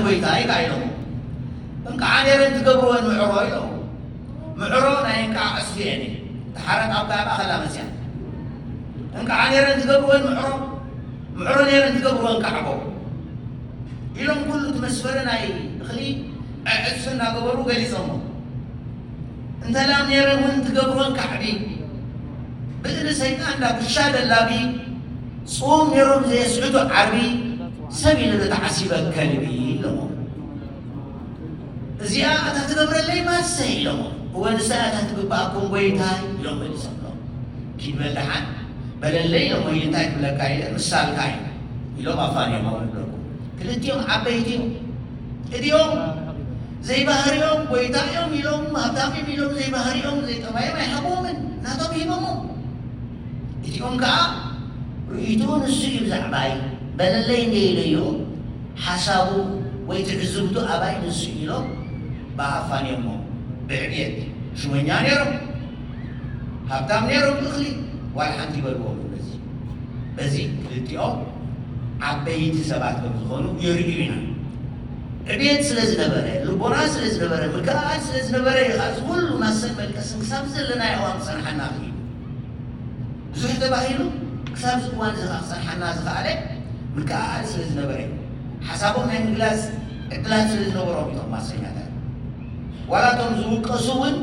ጎይታይ ኢሎም። እንቃዓ ነይረን ትገብርወን ምዕሮ ኢሎም። ምዕሮ ናይ እንቃዓ ዕስቢ እየን። ተሓረቅ ኣብ ጋር ማእኸላ መፅያ። እንቃዓ ነይረን ትገብርወን ምዕሮ፣ ምዕሮ ነይረን ትገብርወን ካዕቦ ኢሎም ኩሉ እቲ መስፈሪ ናይ እኽሊ ዕዕሱ እናገበሩ ገሊፆሞ። እንተ ላም ነይረን እውን ትገብርወን ካዕቢ፣ ብእሊ ሰይጣን እንዳ ኩሻ ደላቢ፣ ጽዉም ነይሮም ዘየስዕቱ ዓርቢ፣ ሰብ ኢሉ ንተዓሲበ ከልቢ ኢሎሞ። እዚኣ እታ ትገብረለይ ማሰ ኢሎሞ። እወ ንሳ እታ ትግብኣኩም ጎይታይ ኢሎም መሊሶምሎም። ኪድ በል ደሓን በለለይ ኢሎሞ። እንታይ ክብለካ ኢለ ምሳልካ እዩ ኢሎም ኣፋንዮሞ ይብለኩም። ክልቲኦም ዓበይቲ እዮም። እዲኦም ዘይባህሪኦም ጎይታ እዮም ኢሎም፣ ሃብታም እዮም ኢሎም፣ ዘይባህሪኦም ዘይጠባዮም ኣይሃብዎምን፣ ናቶም ሂቦሞም። እቲኦም ከኣ ርእይትኡ ንሱ እዩ ብዛዕባይ፣ በለለይ እንደ ኢለዮ ሓሳቡ ወይ ትዕዝብቱ ኣባይ ንሱ እዩ ኢሎም ብኣፋንዮሞ። ብዕብየት ሽመኛ ነይሮም፣ ሃብታም ነይሮም፣ እኽሊ ዋላ ሓንቲ ይበልዎም። በዚ በዚ ክልቲኦም ዓበይቲ ሰባት ከም ዝኾኑ የርእዩ ኢና። ዕብየት ስለ ዝነበረ፣ ልቦና ስለ ዝነበረ፣ ምክኣል ስለ ዝነበረ እዩ። ኣብዚ ኩሉ ማሰን መልቀስን ክሳብ ዘለናዮ እዋን ክጸንሓና ክኢሉ። ብዙሕ ተባሂሉ፣ ክሳብ እዚ እዋን እዚ ከዓ ክጸንሓና ዝኸኣለ ምክኣል ስለ ዝነበረ እዩ። ሓሳቦም ናይ ምግላጽ ዕድላት ስለ ዝነበሮም እቶም ማሰኛታት። ዋላ እቶም ዝውቀሱ እውን